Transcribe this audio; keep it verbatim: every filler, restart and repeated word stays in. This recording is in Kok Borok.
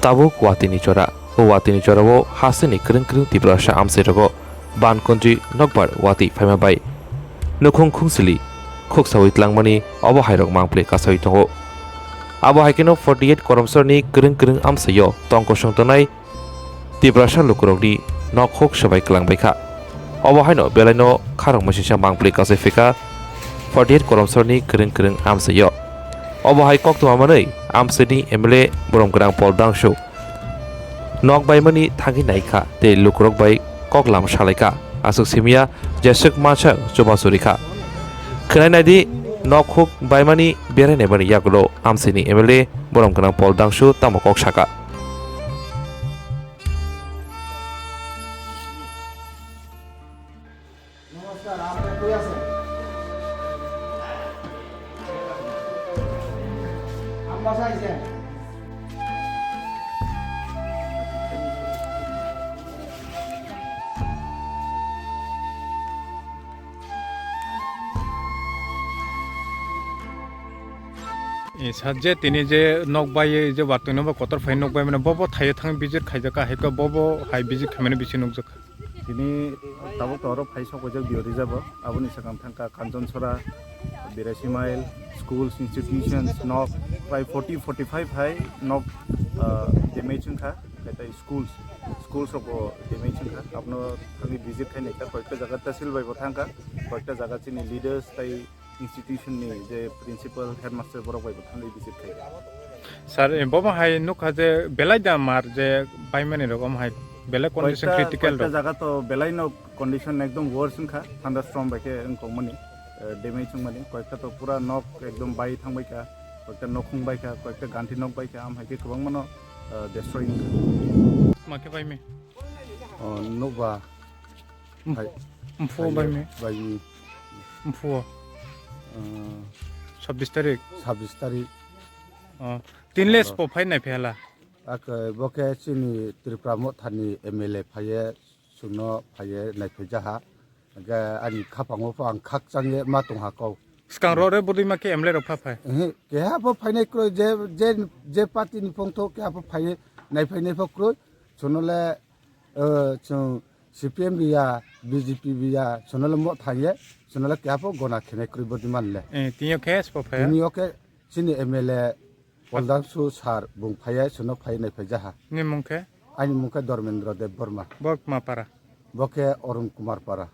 Tabuk watini jora. O watini jorao hasteni kwrwng kwrwng Tiprasa amchairogo bankontri nokbar wati phaima bai nukhung khungsili khuksaui tlangmani obo hairok mangpli kasaui tongo. Abo hai kheno forty eight Koromsorni kwrwng kwrwng amchaio tongkosong tongnai Tiprasa lukurokni nok huk swbai kwlangbai kha. Obo haino belaino kharok mwisingsa mangpli kasai phaikha forty eight Koromsorni kwrwng kwrwng amchaio. Obo hai koktwma manwi amchaini M L A borom gwnang Pol Dangsu nok baimani thangwi naikha tei lukurok bai koklam salaikha. Aswk simiya jeswk mansa chubachu rikha. Khwnai naidi, nok huk baimani berai naimani yagulo amchaini M L A borom gwnang Pol Dangsu tamo kok saka. নমস্কার, আপনি কই আছেন? আম বাসা আইছেন? E, sa je tini je nok bai, je watwi no ba kotor phai nok bai mane bobo thaio thang visit khaijak ka, hai ka bobo hai visit khaimani bisi nukjak. Tini tabuk to oro phai sok paijak Dio Reserve o. Aboni sakang thangkha Kanchonsora, Biraisi Mile, schools, institutions, nok prai forty, forty-five hai nok, ah, damage wngkha. Kaitai schools, schools rok bo damage wngkha. Abono thangwi visit khai naikha. Koikta jaga tahsil bai bo thangkha. Koikta jaga chini leaders tai institution ni je principal, headmaster borok bai bo thangwi visit khai. Sir, eh, bomo hai nukha je belai da mar je baimani rok, omo hai belai condition Koikta, critical koikta rok. Jaga to belai no condition ekdom worse wngkha, thunderstorm bai khe wngkokmani, eh, damage wngmani. Koikta to pura nok ekdom bai thangbai kha, koikta nokhung bai kha, koikta ganti nok bai kha, am hai khe kwbangma no, eh, destroy wngkha. Ma khe bai mi? Oh, nukba. Hai. Mphu bai mi? Bai mi. Mphu. Uh, sabbish tarik. Sabbish tarik. Oh. Tinles po phai nai phela. Ak, bo khe chini Tripura Mothani M L A phaiye, chwngno phaiye naiphaijaha. Hwnkhe ani khapango pho ang khakchangye ma tongha kok. Swkang rok re bwdwi ma khe M L A rok pha phai? Ehe, keha pho phainai kwrwi, je, je, je party ni phongtho keha pho phaiye naiphainai pho kwrwi. Chwngno le, eh, chwng C P M biya, B J P biya, chwngno le mo thangye, chwngno le keha pho gona khenai kwrwi bwdwi man le. Eh, tini o khe sbo phai? Tini o khe chini M L A Pol Dangsu sir bung phaiye, chwngno phaiye naiphaijaha. Ni mung khe? Ani mung khe Dharmendra Debbarma. Bo kma para? Bo khe Arun Kumar para.